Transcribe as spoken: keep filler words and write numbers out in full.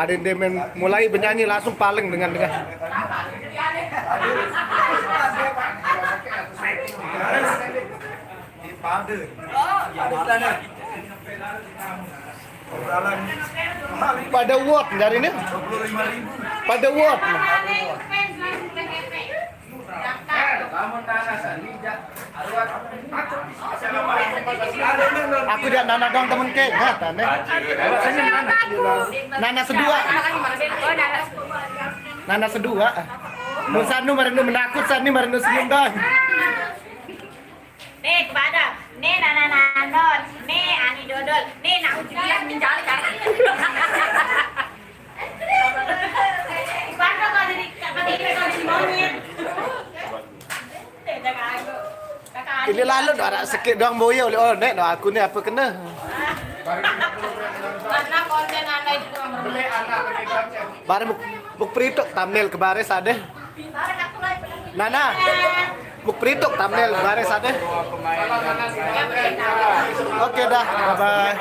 Ada yang demen mulai bernyanyi langsung paling dengan dengan. Pada word dari ini. Pada word. Aku dia nana dong temen ke, nggak tane. Nana sedua. Nana sedua. Mun sanu marenu menakut, sani marenu senyum dong. Nih, kepada. Nih, Nana Nanon. Nih, Ani Dodol. Nih, nah, uji bilang menjali, kan? Ibarat kalau jadi, kalau jadi, kalau jadi monyet. Ini lalu dah arak sekit doang boya oleh, oh, nek, no, aku ni apa kena? Karena konten anda itu kurang Bare muk, muk prito thumbnail ke bare sade. Nana. Muk prito thumbnail bare sade. Oke dah, bye bye.